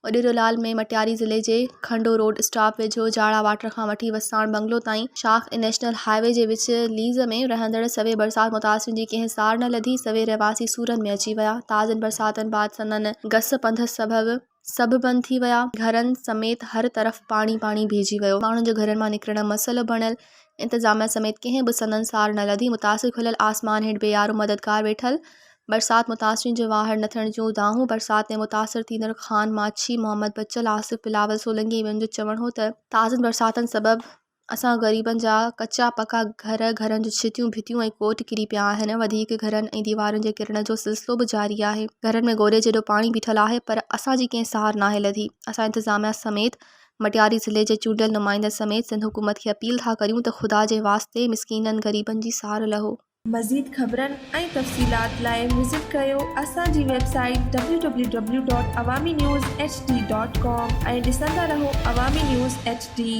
اڏيرو لال ۾ مٽياري ضلعي جي کنڊو road stop ويجهو جاڙا واٽر کان وٺي وساڻ بنگلو تائين شاخ ۽ نيشنل هاء وي جي وچ ليز ۾ رهندڙ سوين برسات متاثرين جي ڪنهن سار نه لڌي، سوين رهواسي سورن ۾ اچي ويا، تازين برساتن بعد سندن گس پنڌ سبب سڀ بند ٿي ويا، گهرن سميت هر طرف پاڻي پاڻي بيهجي ويو، ماڻهن جو گهرن مان نڪرڻ مسئلو بڻيل، انتظاميا سميت ڪنهن به سندن سار نه لڌي، متاثر کليل آسمان هيٺ بي يارو مددگار ويٺل برسات متاثرين جي واهر نه ٿيڻ جون دانهون، برسات ۾ متاثر ٿيندڙ خان ماڇي، محمد بچل، آصف، بلاول سولنگي ۽ ٻين جو چوڻ هو ته تازن برساتن سبب اسان غريبن جا ڪچا پڪا گهر، گهرن جون ڇتيون، ڀتيون ۽ ڪوٽ ڪري پيا آهن، وڌيڪ گهرن ۽ ديوارن جي ڪرڻ جو سلسلو به جاري آهي، گهرن ۾ گوڏي جيڏو پاڻي بيٺل آهي پر اسان جي ڪنهن سار ناهي لڌي، اسان انتظاميا سميت مٽياري ضلعي جي چونڊيل نمائندن سميت سنڌ حڪومت کي اپيل ٿا ڪريون ته خدا جي واسطي مسڪينن غريبن جي سار لهو. مزيد خبرن ۽ تفصيلات لاء وزٽ ڪريو اسان جي website W W W dot Awami news H D dot com ۽ ڏسندا رهو عوامي نيوز ايڇ ڊي.